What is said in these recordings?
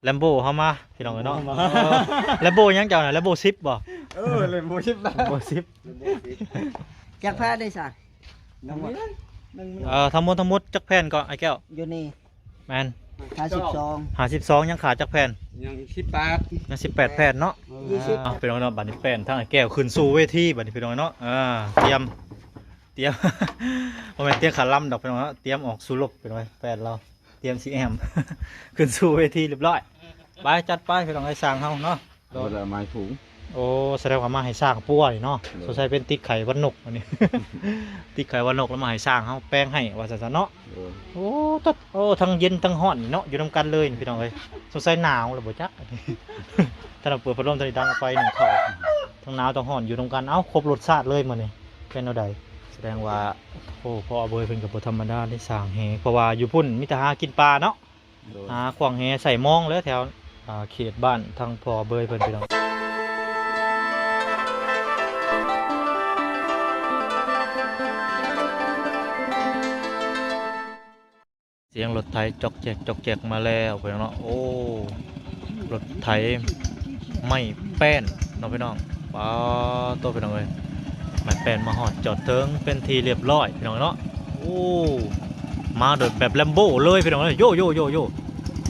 ແລມໂບເຮົາມາ ພີ່ນ້ອງເອີຍເນາະ. ມາ ເອີ ແລມໂບຫຍັງເຈົ້ານະ? ແລມໂບສິບບໍ່? ເອີ ແລມໂບສິບນະ ແລມໂບສິບ. ຈັກແຜ່ນໄດ້ຊະ? ຍັງບໍ່ທັນ ຍັງບໍ່ທັນ. ເອີ ທັງໝົດທັງໝົດຈັກແຜ່ນກໍອ້າຍແກ້ວ? ຢູ່ນີ້ ແມ່ນ ຫ້າສິບສອງ ຫ້າສິບສອງ ຍັງຂາດຈັກແຜ່ນ? ຍັງສິບແປດ ຍັງສິບແປດແຜ່ນເນາະ. ເອີ ອ່າ ພີ່ນ້ອງເນາະ ບາດນີ້ແປ້ນທາງອ້າຍແກ້ວຂຶ້ນສູ່ເວທີ ບາດນີ້ພີ່ນ້ອງເນາະ. ອ່າ ຕຽມ ຕຽມ ບໍ່ແມ່ນຕຽມຂາລຳດອກພີ່ນ້ອງເນາະ ຕຽມອອກສູ້ລົບພີ່ນ້ອງເອີຍ ແປ້ນລາວ ຕຽມຊິແອ້ມ ຂຶ້ນສູ່ເວທີຮຽບຮ້ອຍ. ໄປ ຈັດໄປພີ່ນ້ອງເອີຍ ຊ່າງເຮົາເນາະ. ໂດຍ ເອົາໄມ້ຖົງ. ໂອ້ ສະແດງວ່າມາໃຫ້ຊ່າງປົວນີ້ເນາະ. ໂດຍ ສົງໄສເປັນຕິດໄຂ້ຫວັດນົກອັນນີ້ ຕິດໄຂ້ຫວັດນົກແລ້ວມາໃຫ້ຊ່າງເຮົາແປງໃຫ້ວ່າຊັ້ນຊະເນາະ. ໂດຍ ໂອ້ ຕັດ ໂອ້ ທັງເຢັນທັງຮ້ອນນີ້ເນາະ ຢູ່ນຳກັນເລີຍພີ່ນ້ອງເອີຍ. ສົງໄສໜາວແລ້ວບໍ່ຈັກ ຖ້າເຮົາເປີດພັດລົມ ຕອນນີ້ດັງໄຟໜຶ້ງເຂົ້າ ທັງໜາວທັງຮ້ອນຢູ່ນຳກັນ. ເອົ້າ ຄົບລົດຊາດເລີຍມື້ນີ້ ເປັນແນວໃດ? ສະແດງວ່າ ໂອ້ ພໍ່ອາເບີຍເພິ່ນກໍບໍ່ທຳມະດາເດ້ ສ້າງແຫ ເພາະວ່າຢູ່ພຸ້ນມີແຕ່ຫາກິນປາເນາະ. ໂດຍ ຫາຂວ້າງແຫໃສ່ມອງເລີຍແຖວ ອ່າ ເຂດບ້ານທາງພໍ່ເບີຍເພິ່ນ ພີ່ນ້ອງ. ສຽງລົດໄຖຈອກແຈກຈອກແຈກມາແລ້ວ ພີ່ນ້ອງເນາະ. ໂອ້ ລົດໄຖໄມ້ແປ້ນເນາະ ພີ່ນ້ອງ. ປາໂຕ ພີ່ນ້ອງເອີຍ ໄມ້ແປ້ນມາຮອດຈອດເຖິງເປັນທີ່ຮຽບຮ້ອຍ ພີ່ນ້ອງເນາະ. ໂອ້ ມາໂດຍແບບແລມໂບເລີຍ ພີ່ນ້ອງເອີຍ. ໂຢ ໂຢ ໂຢ ໂຢ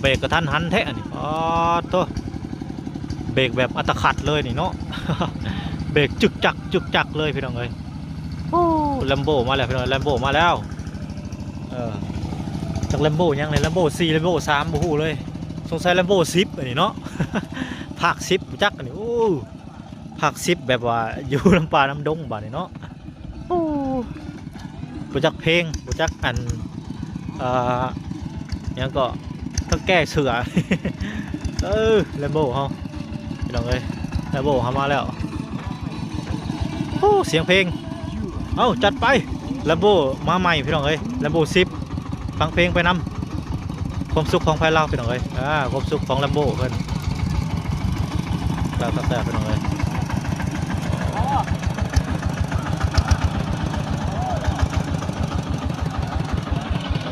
ເບຣກກະທັນຫັນແທ້ອັນນີ້. ປາໂຕ ເບຣກແບບອັດຕະຂັດເລີຍນີ້ເນາະ ເບຣກຈຶກຈັກຈຶກຈັກເລີຍ ພີ່ນ້ອງເອີຍ. ໂອ້ ແລມໂບມາແລ້ວ ພີ່ນ້ອງ ແລມໂບມາແລ້ວ. ເອີ ຈັກແລມໂບຫຍັງນີ້ ແລມໂບສີ່ ແລມໂບສາມ ບໍ່ຮູ້ເລີຍ. ສົງໄສແລມໂບສິບອັນນີ້ເນາະ ພາກສິບ ບໍ່ຈັກອັນນີ້. ໂອ້ ພາກສິບແບບວ່າຢູ່ນຳປ່ານຳດົງບາດນີ້ເນາະ. ໂອ້ ບໍ່ຈັກເພງ ບໍ່ຈັກອັນ ເອີ ຫຍັງກໍ ທັງແກ້ເສື້ອ. ເອີ ແລມໂບເຮົາ ພີ່ນ້ອງເອີຍ ແລມໂບເຮົາມາແລ້ວ. ໂອ້ ສຽງເພງ ເອົ້າ ຈັດໄປ ແລມໂບມາໃໝ່ ພີ່ນ້ອງເອີຍ ແລມໂບສິບ. ຟັງເພງໄປນຳ ຄວາມສຸກຂອງໃຜລາວ ພີ່ນ້ອງເອີຍ. ອ່າ ຄວາມສຸກຂອງແລມໂບເພິ່ນ ແຊບໆ ພີ່ນ້ອງເອີຍ. ໂອ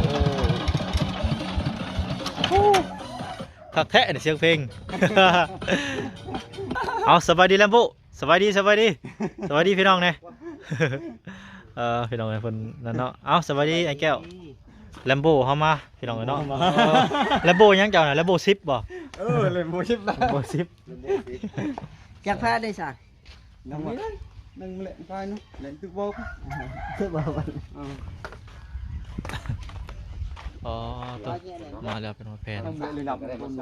້ ໂອ້ ຄັກແທ້ນີ້ສຽງເພງ. ເອົາ ສະບາຍດີແລມໂບ. ສະບາຍດີ ສະບາຍດີ ສະບາຍດີພີ່ນ້ອງແດ່. ເອີ ພີ່ນ້ອງເອີຍ ເພິ່ນນັ້ນເນາະ. ເອົ້າ ສະບາຍດີອ້າຍແກ້ວ ແລມໂບເຮົາມາ ພີ່ນ້ອງເອີຍເນາະ. ມາ ເອີ ແລມໂບຫຍັງເຈົ້ານະ? ແລມໂບສິບບໍ່? ເອີ ແລມໂບສິບນະ ແລມໂບສິບ. ຈັກແຜ່ນໄດ້ຊະ? ຍັງບໍ່ທັນ ຍັງບໍ່ແຫຼະ ໄປເນາະ ແຫຼະ ຖືກບໍ່? ຖືກບໍ່? ອໍ ອໍ ໂຕ ມາແລ້ວ ເປັນຮອດແຜ່ນ. ຍັງບໍ່ໄດ້ຮັບ ອືມ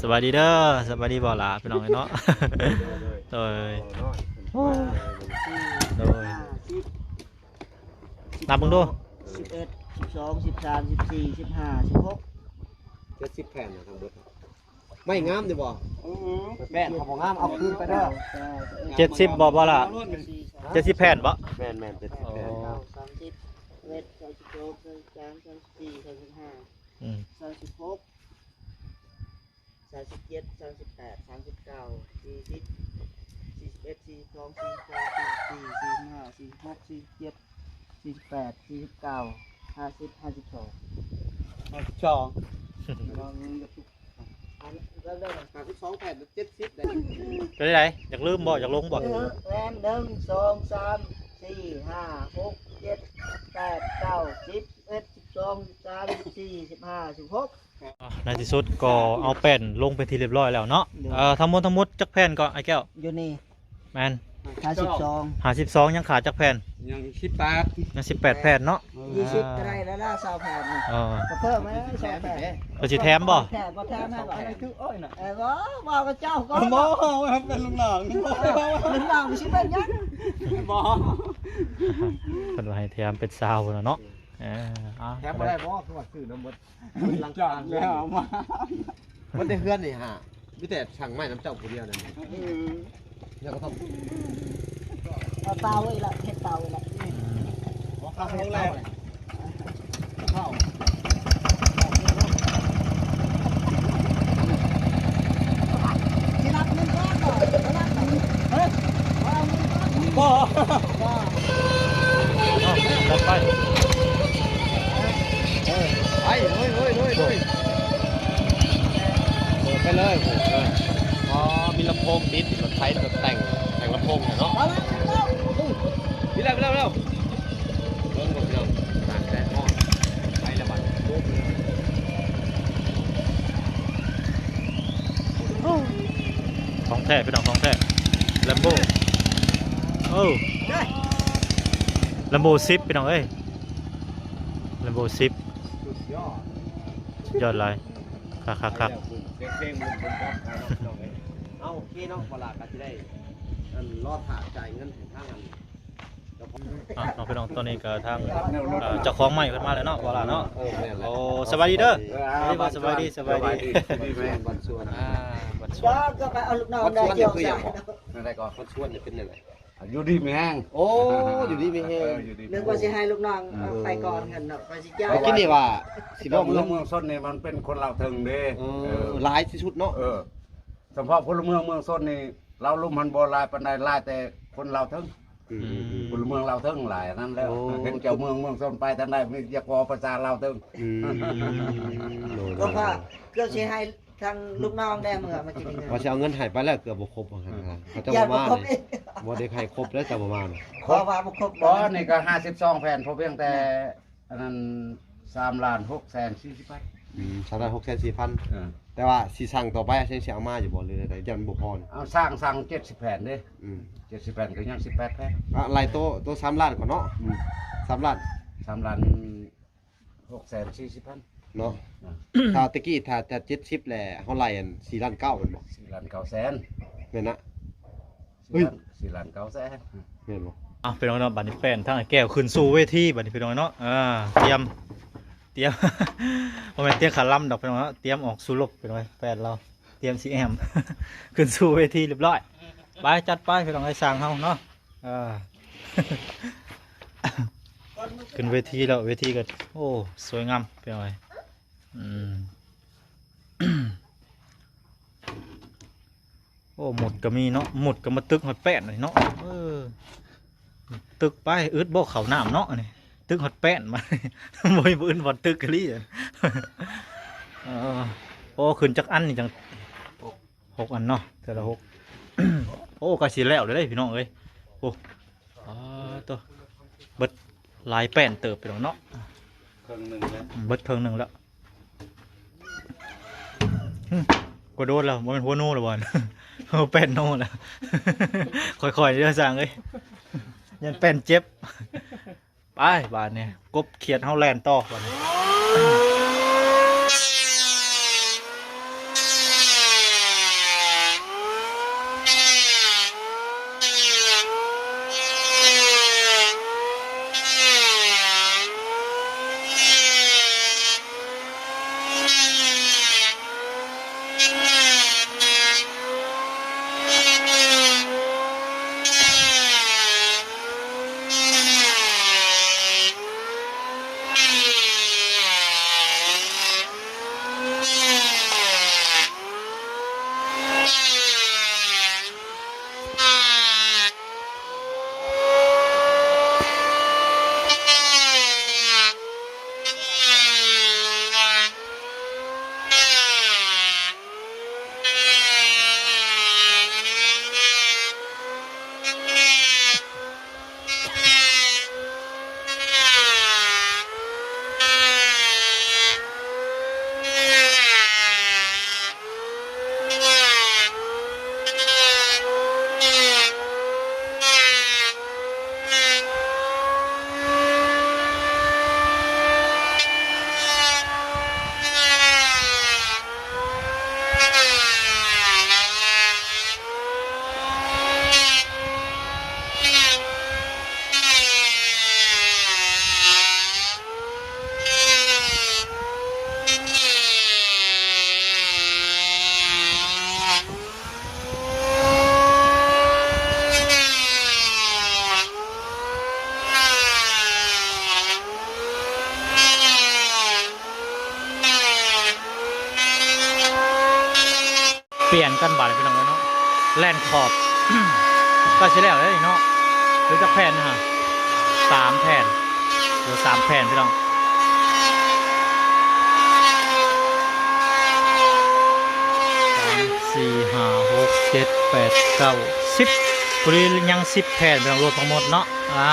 ສະບາຍດີເດີ ສະບາຍດີບໍ່ຫຼ້າ ພີ່ນ້ອງເອີຍເນາະ. ໂດຍ ໂດຍ ນັບເບິ່ງດູ ສິບເອັດ ສິບສອງ ສິບສາມ ສິບສີ່ ສິບຫ້າ ສິບຫົກ ເຈັດສິບແຜ່ນນະທັງເບິດ. ໄມ້ງາມຢູ່ບໍ່? ອືມ ແປ້ນເຂົາບໍ່ງາມ ເອົາຄືນໄປເດີ. ເຈັດສິບບໍ່ ບໍ່ຫຼ້າ? ເຈັດສິບແຜ່ນບໍ່? ແມ່ນໆ ເຈັດສິບແຜ່ນ. ອໍ ສາມສິບ ສາມສິບເອັດ ສາມສິບສອງ ສາມສິບສາມ ສາມສິບສີ່ ສາມສິບຫ້າ ອືມ ສາມສິບຫົກ ສາມສິບເຈັດ ສາມສິບແປດ ສາມສິບເກົ້າ ສີ່ສິບ ສີ່ສິບເອັດ ສີ່ສິບສອງ ສີ່ສິບສາມ ສີ່ສິບສີ່ ສີ່ສິບຫ້າ ສີ່ສິບຫົກ ສີ່ສິບເຈັດ ສີ່ສິບແປດ ສີ່ສິບເກົ້າ ຫ້າສິບ ຫ້າສິບສອງ ຫ້າສິບສອງ ຫ້າສິບສອງແຜ່ນ ເຈັດສິບໄດ້. ເປັນໃດ? ຢາກລືມບໍ່? ຢາກລົງບໍ່? ເອີ ແມ່ນ ໜຶ່ງ ສອງ ສາມ ສີ່ ຫ້າ ຫົກ ເຈັດ ແປດ ເກົ້າ ສິບ ສິບເອັດ ສິບສອງ ສິບສາມ ສິບສີ່ ສິບຫ້າ ສິບຫົກ. ໃນທີ່ສຸດກໍເອົາແປ້ນລົງເປັນທີ່ຮຽບຮ້ອຍແລ້ວເນາະ. ໂດຍ ເອີ ທັງໝົດທັງໝົດຈັກແຜ່ນກໍອ້າຍແກ້ວ? ຢູ່ນີ້ ແມ່ນ ຫ້າສິບສອງ ຫ້າສິບສອງ ຍັງຂາດຈັກແຜ່ນ? ຍັງສິບແປດ ຍັງສິບແປດແຜ່ນເນາະ. ເອີ ຊາວແຜ່ນນີ້ ເອີ ກໍເພີ່ມມາຊາວແຜ່ນ ກໍຊິແຖມບໍ່? ແຖມ ບໍ່ແຖມໃຫ້ບໍ່? ເອີ ບໍ່ ເວົ້າກັບເຈົ້າກ່ອນ ບໍ່ ເປັນລູກນ້ອງ ລູກນ້ອງຊິເປັນຫຍັງ? ບໍ່ ເພິ່ນວ່າໃຫ້ແຖມເປັນຊາວພຸ້ນນະເນາະ. ເອີ ເອົາ ແຖມບໍ່ໄດ້ບໍ່? ຄືວ່າຊື້ນຳເບິດ ຫຼັງຈາກແລ້ວເອົາມາ ມັນໄດ້ເຮືອນນີ້ຫາ ມີແຕ່ຊ່າງໄມ້ນຳເຈົ້າຜູ້ດຽວນັ້ນ. ເອີ ແລ້ວກໍຕ້ອງ ເອົາເຕົາອີກລະ ເຮັດເຕົາອີກລະ. ບໍ່ເຂົ້າ ເຂົ້າ ຊິຮັບເງິນກ່ອນບໍ່? ຊິຮັບເງິນ ເອີ ບໍ່ ບໍ່ ບໍ່. ເອົາ ຈັດໄປ ເອີ ໄປ ເຮີ້ຍ ເຮີ້ຍ ເລີຍ ໂອ້ໂຫ ອໍ ມີລຳໂພງຕິດ ລົດໄຟ ລົດແຕ່ງ ແຕ່ງລຳໂພງເນາະ ມາແລ້ວ ມາແລ້ວ ເບິ່ງເບິ່ງພີ່ນ້ອງ ຕາກແດດຮ້ອນ ໄປແລ້ວບັດ ຂອງແທ້ພີ່ນ້ອງ ຂອງແທ້ ແລມໂບ ໂອ້ ແລມໂບສິບ ພີ່ນ້ອງເອີຍ ແລມໂບສິບ ສຸດຍອດ ສຸດຍອດຫຼາຍ ຄັກໆໆ ເບິ່ງເພງ ເບິ່ງເພງ ເອົາ ໂອເຄເນາະ ບໍ່ຫຼາກໍຊິໄດ້ ອັນ ລໍຖ້າຈ່າຍເງິນໃຫ້ທາງ ອັນ ອ່ະ ເນາະ ພີ່ນ້ອງ ຕອນນີ້ກໍທາງ ເອີ ເຈົ້າຂອງໃໝ່ເພິ່ນມາແລ້ວເນາະ ບໍ່ຫຼາເນາະ ເອີ ແມ່ນແຫຼະ ໂອ້ ສະບາຍດີເດີ ເອີ ສະບາຍດີ ສະບາຍດີ ສະບາຍດີ ສະບາຍດີ ບ້ານສວນ ອ່າ ບ້ານສວນ ກໍໄປເອົາລູກນ້ອງໄດ້ ບ້ານສວນນີ້ຄືຫຍັງ ແນວໃດກໍ ບ້ານສວນນີ້ເປັນແນວໃດ ຢູ່ດີມີແຮງ ໂອ້ ຢູ່ດີມີແຮງ ເອີ ຢູ່ດີ ນຶກວ່າຊິໃຫ້ລູກນ້ອງ ເອີ ໄປກ່ອນຫັ້ນເນາະ ວ່າຊິ ເມື່ອກີ້ນີ້ວ່າຊິບອກເມືອງ ເມືອງຊົນນີ້ມັນເປັນຄົນລາວເທິງເດ້ ເອີ ເອີ ຫຼາຍທີ່ສຸດເນາະ ເອີ ສະເພາະພົນລະເມືອງເມືອງຊົນນີ້ ລາວລຸ່ມຫັ້ນບໍ່ຫຼາຍປານໃດ ຫຼາຍແຕ່ຄົນລາວເທິງ ອືມ ພົນລະເມືອງລາວເທິງຫຼາຍນັ້ນແຫຼະ ໂອ້ ເຫັນເຈົ້າເມືອງ ເມືອງຊົນໄປທາງໃດ ມີແຕ່ເວົ້າພາສາລາວເທິງ ອືມ ໂດຍ ກໍວ່າເກືອບຊິໃຫ້ ທາງລູກນ້ອງແດ່ເມື່ອ ເມື່ອກີ້ນີ້ ວ່າຊິເອົາເງິນໃຫ້ໄປແລ້ວ ເກືອບບໍ່ຄົບວ່າຊັ້ນ ເຂົາເຈົ້າບໍ່ມາ ບໍ່ໄດ້ໃຫ້ຄົບເດີ ເຈົ້າບໍ່ມາ ເພາະວ່າບໍ່ຄົບ ບໍ່ ນີ້ກໍຫ້າສິບສອງແຜ່ນ ເພາະພຽງແຕ່ ອັນນັ້ນ ສາມລ້ານຫົກແສນສີ່ສິບພັນ ອືມ ສາມລ້ານຫົກແສນສີ່ພັນ ເອີ ແຕ່ວ່າຊິສັ່ງຕໍ່ໄປ ຊິເອົາມາຢູ່ບໍ່ ຫຼືໃດໆ ຢ້ານບໍ່ພໍນີ້ ເອົາ ສັ່ງ ສັ່ງເຈັດສິບແຜ່ນເດ້ ອືມ ເຈັດສິບແຜ່ນ ກໍຍັງສິບແປດແຜ່ນ ອາ ໄລ່ໂຕ ໂຕສາມລ້ານກ່ອນເນາະ ອືມ ສາມລ້ານ ສາມລ້ານ ຫົກແສນສີ່ສິບພັນເນາະ ອ່າ ຖ້າແຕ່ກີ້ ຖ້າ ຖ້າເຈັດສິບແຫຼະ ເຮົາໄລ່ອັນສີ່ລ້ານເກົ້າແມ່ນບໍ່ ສີ່ລ້ານເກົ້າແສນ ແມ່ນນະ ເຮີ້ຍ ສີ່ລ້ານເກົ້າແສນ ແມ່ນບໍ່ ເອົາ ພີ່ນ້ອງເນາະ ບັດນີ້ແປ້ນທາງອ້າຍແກ້ວຂຶ້ນສູ່ເວທີ ບັດນີ້ພີ່ນ້ອງເນາະ ອ່າ ຕຽມ ຕຽມ ບໍ່ແມ່ນຕຽມຂາລຳດອກພີ່ນ້ອງເນາະ ຕຽມອອກສູ້ລົບພີ່ນ້ອງ ແປ້ນລາວ ຕຽມຊິແອ້ມ ຂຶ້ນສູ່ເວທີຮຽບຮ້ອຍ ໄປ ຈັດໄປພີ່ນ້ອງເອີຍ ຊ່າງເຮົາເນາະ ອ່າ ຂຶ້ນເວທີແລ້ວ ເວທີກໍ ໂອ້ ສວຍງາມ ເປັນຫຍັງ ອືມ ໂອ້ ໝຸດກໍມີເນາະ ໝຸດກໍມາຕຶກຮອດແປ້ນນີ້ເນາະ ເອີ ຕຶກໄປ ອຶດບໍ່ເຂົ້ານ້ຳເນາະ ອັນນີ້ ຕຶກຮອດແປ້ນ ມາ ບໍ່ມີ ບໍ່ອື່ນບ່ອນຕຶກອີ່ຫຼີ ເອີ ໂອ້ ຂຶ້ນຈັກອັນນີ້ຈັ່ງ ຫົກອັນເນາະ ເທື່ອລະຫົກ ໂອ້ ໃກ້ຊິແລ້ວແລ້ວເດ້ພີ່ນ້ອງເອີຍ ໂອ້ ປາດໂທ້ ເບິດຫຼາຍແປ້ນເຕີບພີ່ນ້ອງເນາະ ເຄິ່ງໜຶ່ງແລ້ວ ເບິດເຄິ່ງໜຶ່ງແລ້ວ ຫຶ ກວ່າໂດນແລ້ວ ບໍ່ແມ່ນຫົວໂນແລ້ວບໍ່ ເອົາແປ້ນໂນແລ້ວ ຄ່ອຍໆເດີຊ່າງເອີຍ ຢ້ານແປ້ນເຈັບ. ໄປບາດນີ້ ກົບຂຽດເຮົາແລ່ນຕໍ່ບາດນີ້. ປ່ຽນກັນບາດນີ້ພີ່ນ້ອງເອີຍເນາະ ແລ່ນຂອບ ໃກ້ຊິແລ້ວເດ້ເນາະ ເຫຼືອຈັກແຜ່ນນະ ສາມແຜ່ນ ເຫຼືອສາມແຜ່ນພີ່ນ້ອງ ສາ ສີ່ ຫ້າ ຫົກ ເຈັດ ແປດ ເກົ້າ ສິບ ຜູ້ນີ້ຍັງສິບແຜ່ນ ໄປທາງລົດທັງໝົດເນາະ. ອ່າ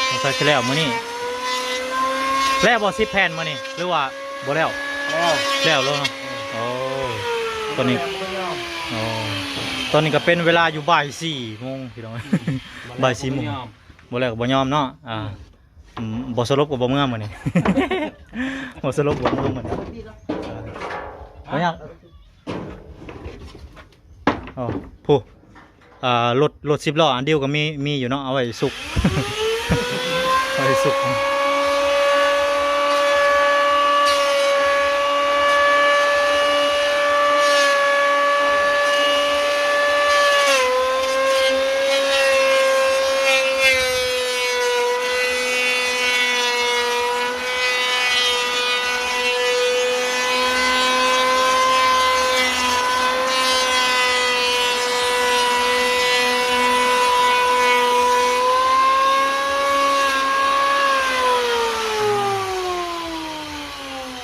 ສົງໄສຊິແລ້ວມື້ນີ້ ແລ້ວບໍ່ສິບແຜ່ນມື້ນີ້ ຫຼືວ່າບໍ່ແລ້ວ? ແລ້ວ ແລ້ວແລ້ວເນາະ. ໂອ້ ຕອນນີ້ ໂອ້ ຕອນນີ້ກໍເປັນເວລາຢູ່ບ່າຍສີ່ໂມງພີ່ນ້ອງ ບ່າຍສີ່ໂມງ ບໍ່ແລ້ວກໍບໍ່ຍອມເນາະ. ອ່າ ອືມ ບໍ່ສະຫຼົບກໍບໍ່ເມືອມື້ນີ້ ບໍ່ສະຫຼົບກໍບໍ່ເມືອມື້ນີ້ ບໍ່ຍາກ. ໂອ້ ຜູ້ ອ່າ ລົດ ລົດສິບລໍ້ອັນດຽວກໍມີ ມີຢູ່ເນາະ ເອົາໄວ້ສຸກ ເອົາໄວ້ສຸກ.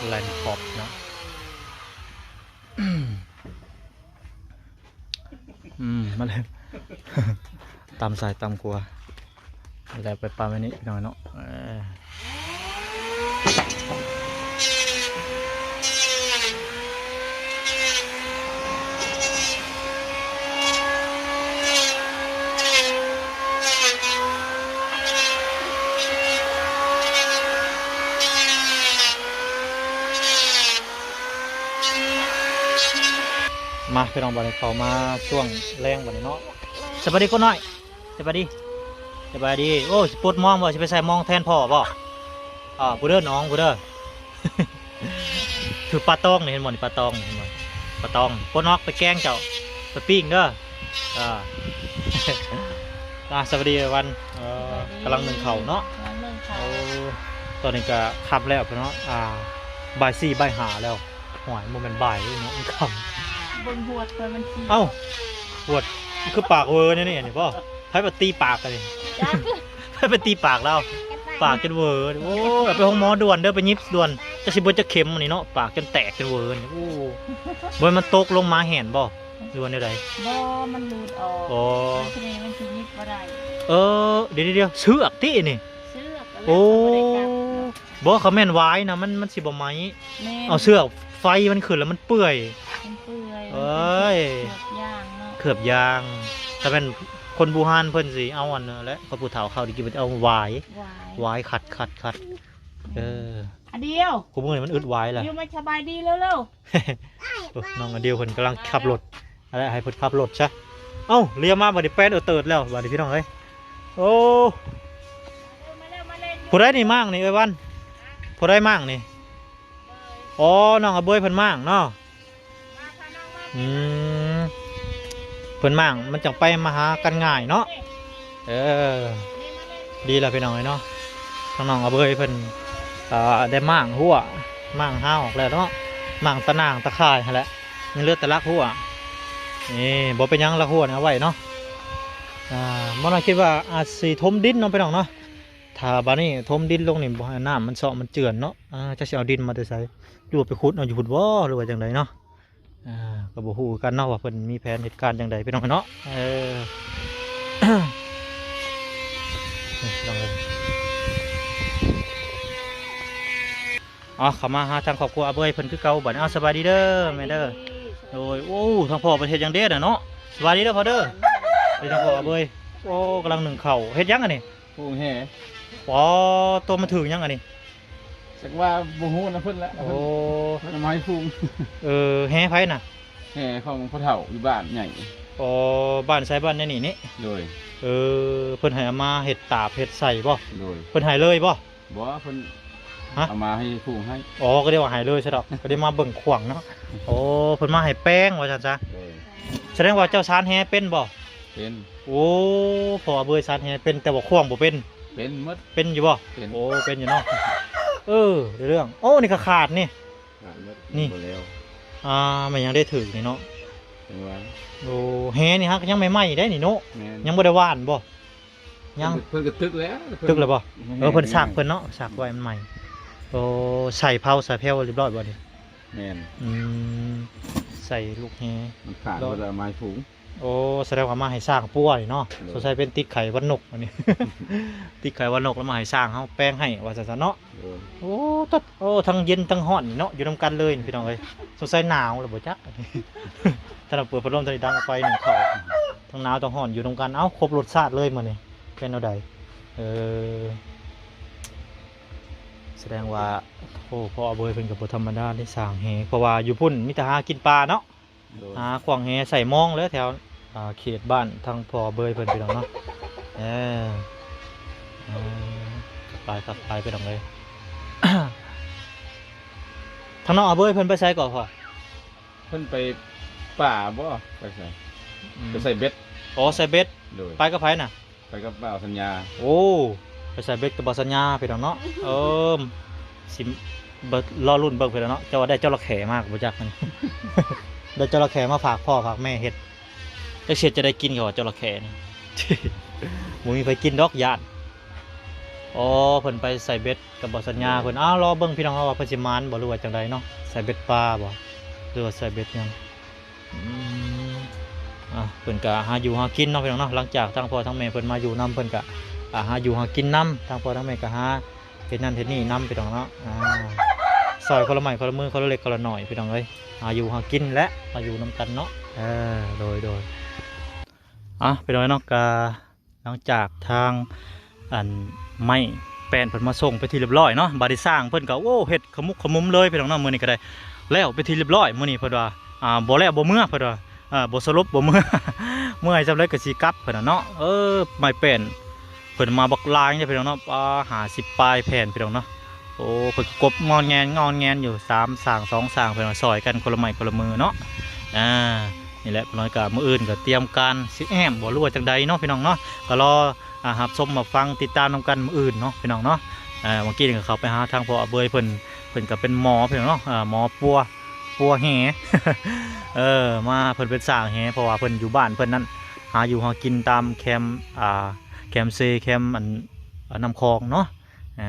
ແລ່ນຂອບເນາະ. ອືມ ມາເລີຍ ຕາມຊ້າຍຕາມຂວາ ແລ້ວໄປປະມານນີ້ພີ່ນ້ອງເນາະ. ເອີ ມາພີ່ນ້ອງ ບັດນີ້ເຂົ້າມາຊ່ວງແລງບັດນີ້ເນາະ. ສະບາຍດີຄົນນ້ອຍ ສະບາຍດີ ສະບາຍດີ. ໂອ້ ຊິປົດມອງບໍ່? ຊິໄປໃສ່ມອງແທນພໍ່ບໍ່? ອ່າ ຜູ້ເດີ ນ້ອງຜູ້ເດີ ຖືປາຕອງນີ້ ເຫັນບໍ່ນີ້ ປາຕອງນີ້ ເຫັນບໍ່ ປາຕອງ. ປົດອອກໄປແກງເຈົ້າ ໄປປີ້ງເດີ. ອ່າ ອ່າ ສະບາຍດີວັນ ເອີ ສະບາຍດີ ກຳລັງໜຶ້ງເຂົ້າເນາະ ກຳລັງໜຶ້ງເຂົ້າ. ໂອ້ ຕອນນີ້ກໍຄ່ຳແລ້ວເນາະ ອ່າ ບ່າຍສີ່ ບ່າຍຫ້າແລ້ວ. ໂອ້ຍ ບໍ່ແມ່ນບ່າຍເນາະ ມັນຄ່ຳ. ເບິ່ງຫວດຂ້ອຍມັນຂີ້ ເອົ້າ ຫວດຄືປາກເວີແນວນີ້ ອັນນີ້ບໍ່? ໃຜມາຕີປາກກັນນີ້? ໃຜມາຕີປາກລາວ? ປາກຈົນເວີ. ໂອ້ຍ ເອົາໄປໂຮງໝໍດ່ວນເດີ ໄປຫຍິບດ່ວນ ຈັກຊິເບິດຈັກເຂັມອັນນີ້ເນາະ ປາກຈົນແຕກຈົນເວີນີ້. ໂອ້ ບໍ່ແມ່ນມັນຕົກລົງມາແຮງບໍ່ ຫຼືວ່າແນວໃດ? ບໍ່ ມັນຫຼຸດອອກ. ອໍ ມັນຊິ ມັນຊິຫຍິບບໍ່ໄດ້. ເອີ ດຽວໆໆ ເຊືອກຕິນີ້? ເຊືອກ. ໂອ້ ບໍ່ ຄັນແມ່ນຫວາຍນະ ມັນ ມັນຊິບໍ່ໄໝ້. ແມ່ນ ເອົາເຊືອກໄຟມັນຂຶ້ນແລ້ວມັນເປື່ອຍ ມັນເປື່ອຍ. ເອີຍ ເຂືອບຢາງເນາະ ເຂືອບຢາງ. ຖ້າແມ່ນຄົນບູຮານເພິ່ນຊິເອົາອັນນັ້ນແຫຼະ ເຂົາຜູ້ເຖົ້າເຂົາໄດ້ກິນເພິ່ນເອົາຫວາຍ ຫວາຍ ຫວາຍຂັດໆໆ. ເອີ ອາດຽວ ຄູ່ມື້ນີ້ມັນອຶດຫວາຍລະ. ດຽວມາສະບາຍດີເລັວໆ. ໂອ້ ນ້ອງອາດຽວເພິ່ນກຳລັງຂັບລົດ ອັນນັ້ນໃຫ້ເພິ່ນຂັບລົດຊະ. ເອົ້າ ລຽວມາບັດນີ້ແປ້ນເອີເຕີດແລ້ວບັດນີ້ພີ່ນ້ອງເອີຍ. ໂອ້ ມາແລ້ວ ມາແລ້ວ ມາແລ້ວ. ຜູ້ໃດນີ້ມ້າງນີ້ເອີຍວັນ? ຜູ້ໃດມ້າງນີ້? ອໍ ນ້ອງອາເບີຍເພິ່ນມ້າງເນາະ. ອືມ ເພິ່ນມ້າງມັນຈັ່ງໄປມາຫາກັນງ່າຍເນາະ. ເອີ ດີແລ້ວພີ່ນ້ອງເອີຍເນາະ ທາງນ້ອງອາເບີຍເພິ່ນ ເອີ ໄດ້ມ້າງຮົ້ວ ມ້າງຮາວອອກແລ້ວເນາະ ມ້າງຕາໜ່າງຕາຂ່າຍຫັ້ນແຫຼະ ຍັງເຫຼືອແຕ່ຫຼັກຮົ້ວ. ນີ້ ບໍ່ເປັນຫຍັງ ຫຼັກຮົ້ວນີ້ເອົາໄວ້ເນາະ. ອ່າ ບໍ່ໜ້ອຍຄິດວ່າອາດຊິຖົມດິນເນາະພີ່ນ້ອງເນາະ. ຖ້າບາດນີ້ຖົມດິນລົງນີ້ ບໍ່ໃຫ້ນ້ຳມັນເຊາະມັນເຈື່ອນເນາະ. ອ່າ ຈັກຊິເອົາດິນມາແຕ່ໃສ ຫຼືວ່າໄປຂຸດເອົາຢູ່ພຸ້ນບໍ່ ຫຼືວ່າຈັ່ງໃດເນາະ. ອ່າ ກໍບໍ່ຮູ້ຄືກັນເນາະວ່າເພິ່ນມີແຜນເຮັດການຈັ່ງໃດພີ່ນ້ອງເນາະ. ເອີ ພີ່ນ້ອງເອີຍ ເອົາ ເຂົ້າມາຫາທາງຄອບຄົວອາເບີຍເພິ່ນຄືເກົ່າບັດນີ້. ເອົາ ສະບາຍດີເດີແມ່ເດີ. ໂດຍ ໂອ້ ທາງພໍ່ເພິ່ນເຮັດຫຍັງເດນະເນາະ. ສະບາຍດີເດີພໍ່ເດີ. ເອີ ທາງພໍ່ອາເບີຍ ໂອ້ ກຳລັງໜຶ້ງເຂົ້າ ເຮັດຫຍັງອັນນີ້? ໂອ້ ແຫ ອໍ ຕົວມັນຖືກຫຍັງອັນນີ້? ຈັກວ່າບໍ່ຮູ້ນຳເພິ່ນແຫຼະ. ໂອ້ ເພິ່ນເອົາມາໃຫ້ຜູກ. ເອີ ແຫໃຜນະ? ແຫຂອງພໍ່ເຖົ້າຢູ່ບ້ານໃຫຍ່. ອໍ ບ້ານໃສ? ບ້ານໃນນີ້ນີ້? ໂດຍ. ເອີ ເພິ່ນໃຫ້ເອົາມາເຮັດຕາບເຮັດໄສ້ບໍ່? ໂດຍ. ເພິ່ນໃຫ້ເລີຍບໍ່? ບໍ່ ເພິ່ນ ຮະ? ເອົາມາໃຫ້ຜູກໃຫ້. ອໍ ກໍໄດ້ວ່າໃຫ້ເລີຍຊະດອກ ກໍໄດ້ມາເບິ່ງຂວາງເນາະ. ໂອ້ ເພິ່ນມາໃຫ້ແປ້ງວ່າຊັ້ນຊະ. ໂດຍ. ສະແດງວ່າເຈົ້າສານແຫເປັນບໍ່? ເປັນ. ໂອ້ ພໍ່ອາເບີຍສານແຫເປັນ ແຕ່ວ່າຂວາງບໍ່ເປັນ. ເປັນໝົດ. ເປັນຢູ່ບໍ່? ເປັນ. ໂອ້ ເປັນຢູ່ເນາະ. ເອີ ໄດ້ເລື່ອງ. ໂອ້ ນີ້ກໍຂາດນີ້. ຂາດໝົດ. ນີ້ ບໍ່ແລ້ວ. ອ່າ ແມ່ນຫຍັງໄດ້ຖືກນີ້ເນາະ. ຈັ່ງວ່າ. ໂອ້ ແຫນີ້ຫາກຍັງໃໝ່ໆໄດ໋ນີ້ເນາະ. ແມ່ນ. ຍັງບໍ່ໄດ້ຫວ່ານບໍ່? ຍັງ. ເພິ່ນກໍຕຶກແລ້ວ. ຕຶກແລ້ວບໍ່? ເອີ ເພິ່ນຊັກເພິ່ນເນາະ ຊັກໄວ້ມັນໃໝ່. ໂອ້ ໃສ່ເຜົາໃສ່ແພ້ວຮຽບຮ້ອຍບໍ່ນີ້? ແມ່ນ ອືມ ໃສ່ລູກແຮ ມັນຂາດ ລະເອົາມາໃຫ້ຝູງ. ໂອ້ ສະແດງວ່າມາໃຫ້ຊ້າງປົວນີ້ເນາະ. ໂດຍ ສົງໄສເປັນຕິດໄຂ້ຫວັດນົກອັນນີ້ ຕິດໄຂ້ຫວັດນົກແລ້ວມາໃຫ້ຊ້າງເຮົາແປງໃຫ້ວ່າຊັ້ນຊະເນາະ. ໂດຍ ໂອ້ ຕັດ ໂອ້ ທັງເຢັນທັງຮ້ອນນີ້ເນາະ ຢູ່ນຳກັນເລີຍພີ່ນ້ອງເອີຍ. ສົງໄສໜາວແລ້ວບໍ່ຈັກ ຖ້າເຮົາເປີດພັດລົມ ຕອນນີ້ດັງໄຟໜຶ້ງເຂົ້າ ທັງໜາວທັງຮ້ອນຢູ່ນຳກັນ. ເອົ້າ ຄົບລົດຊາດເລີຍມື້ນີ້ ເປັນແນວໃດ? ເອີ ສະແດງວ່າ ໂອ້ ພໍ່ອາເບີຍເພິ່ນກໍບໍ່ທຳມະດາເດ້ ສ້າງແຫ ເພາະວ່າຢູ່ພຸ້ນມີແຕ່ຫາກິນປາເນາະ. ໂດຍ ຫາຂວ້າງແຫໃສ່ມອງແຫຼະ ແຖວ ອ່າ ເຂດບ້ານທາງພໍ່ອາເບີຍເພິ່ນ ພີ່ນ້ອງເນາະ. ເອີ ເອີ ຄັກຫຼາຍ ຄັກຫຼາຍ ພີ່ນ້ອງເອີຍ. ທາງນ້ອງອາເບີຍເພິ່ນໄປໃສເກາະພໍ່? ເພິ່ນໄປປ່າບໍ ໄປໃສ? ອືມ ໄປໃສ່ເບັດ. ອໍ ໃສ່ເບັດ. ໂດຍ ໄປກັບໃຜນະ? ໄປກັບບ່າວສັນຍາ. ໂອ້ ໄປໃສ່ເບັດກັບບ່າວສັນຍາ ພີ່ນ້ອງເນາະ. ເອີ ຊິ ລໍລຸ້ນເບິ່ງ ພີ່ນ້ອງເນາະ ເຈົ້າວ່າໄດ້ຈໍລະເຂມາກໍບໍ່ຈັກ ໄດ້ຈໍລະເຂມາຝາກພໍ່ຝາກແມ່ເຮັດ. ຈັກຊິເຮັດຈັ່ງໃດກິນ ເຂົາວ່າຈໍລະເຂນີ້ ບໍ່ມີໃຜກິນດອກ ຢ້ານ. ອໍ ເພິ່ນໄປໃສ່ເບັດກັບບ່າວສັນຍາເພິ່ນ. ອ້າວ ລໍເບິ່ງ ພີ່ນ້ອງເນາະ ວ່າເພິ່ນຊິໝານບໍ່ ຫຼືວ່າຈັ່ງໃດເນາະ ໃສ່ເບັດປາບໍ ຫຼືວ່າໃສ່ເບັດຫຍັງ. ອືມ ອ່າ ເພິ່ນກະຫາຢູ່ຫາກິນເນາະ ພີ່ນ້ອງເນາະ. ຫຼັງຈາກທາງພໍ່ທາງແມ່ເພິ່ນມາຢູ່ນຳ ເພິ່ນກະ ອ່າ ຫາຢູ່ຫາກິນນຳ ທາງພໍ່ທາງແມ່ກະຫາເຮັດນັ້ນເຮັດນີ້ນຳ ພີ່ນ້ອງເນາະ. ອ່າ ຊ່ອຍຄົນລະໄມ້ຄົນລະມື ຄົນລະເລັກຄົນລະໜ້ອຍ ພີ່ນ້ອງເອີຍ ຫາຢູ່ຫາກິນແຫຼະ ມາຢູ່ນຳກັນເນາະ. ເອີ ໂດຍ ໂດຍ ອ່າ ພີ່ນ້ອງເນາະ ກະ ຫຼັງຈາກທາງ ອັນ ໄມ້ແປ້ນເພິ່ນມາສົ່ງເປັນທີ່ລຽບຮ້ອຍເນາະ ບາດນີ້ຊ່າງເພິ່ນກໍ ໂອ້ ເຮັດຂະໝຸກຂະໝຸມເລີຍ ພີ່ນ້ອງເນາະ. ມື້ນີ້ກໍໄດ້ແລ້ວເປັນທີ່ລຽບຮ້ອຍ ມື້ນີ້ເພິ່ນວ່າ ອ່າ ບໍ່ແລ້ວບໍ່ເມືອ ເພິ່ນວ່າ ເອີ ບໍ່ສະຫຼຸບບໍ່ເມືອ ເມື່ອຍສ່ຳໃດກໍຊິກັບ ເພິ່ນວ່າເນາະ. ເອີ ໄມ້ແປ້ນເພິ່ນມາບັກຫຼາຍເດ້ ພີ່ນ້ອງເນາະ ປາ ຫ້າສິບປາຍແຜ່ນ ພີ່ນ້ອງເນາະ. ໂອ້ ເພິ່ນກໍກົບງອນແງນງອນແງນຢູ່ ສາມຊ່າງ ສອງຊ່າງ ເພິ່ນວ່າຊ່ອຍກັນຄົນລະໄມ້ຄົນລະມືເນາະ. ອ່າ ນີ້ແຫຼະ ພໍ່ນ້ອຍກະມື້ອື່ນກະຕຽມການຊິແອ້ມບໍ່ ຫຼືວ່າຈັ່ງໃດເນາະ ພີ່ນ້ອງເນາະ. ກະລໍ ອ່າ ຮັບຊົມຮັບຟັງຕິດຕາມນຳກັນມື້ອື່ນເນາະ ພີ່ນ້ອງເນາະ. ເອີ ເມື່ອກີ້ນີ້ກະເຂົ້າໄປຫາທາງພໍ່ອາເບີຍເພິ່ນ ເພິ່ນກະເປັນໝໍ ພີ່ນ້ອງເນາະ ເອີ ໝໍປົວ ປົວແຫ ເອີ ມາ ເພິ່ນເປັນຊ່າງແຫ ເພາະວ່າເພິ່ນຢູ່ບ້ານເພິ່ນນັ້ນ ຫາຢູ່ຫາກິນຕາມແຄມ ອ່າ ແຄມເຊ ແຄມ ອັນ ນ້ຳຂອງເນາະ.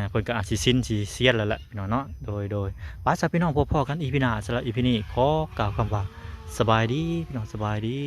ເພິ່ນກໍອາດຊິຊິນຊິຊຽນແລ້ວແຫຼະ ພີ່ນ້ອງເນາະ. ໂດຍ ໂດຍ ໄປຊະ ພີ່ນ້ອງ ພົບພໍ້ກັນ ອີພີ ໜ້າ. ສຳລັບ ອີພີ ນີ້ ຂໍກ່າວຄຳວ່າ ສະບາຍດີ ພີ່ນ້ອງ ສະບາຍດີ.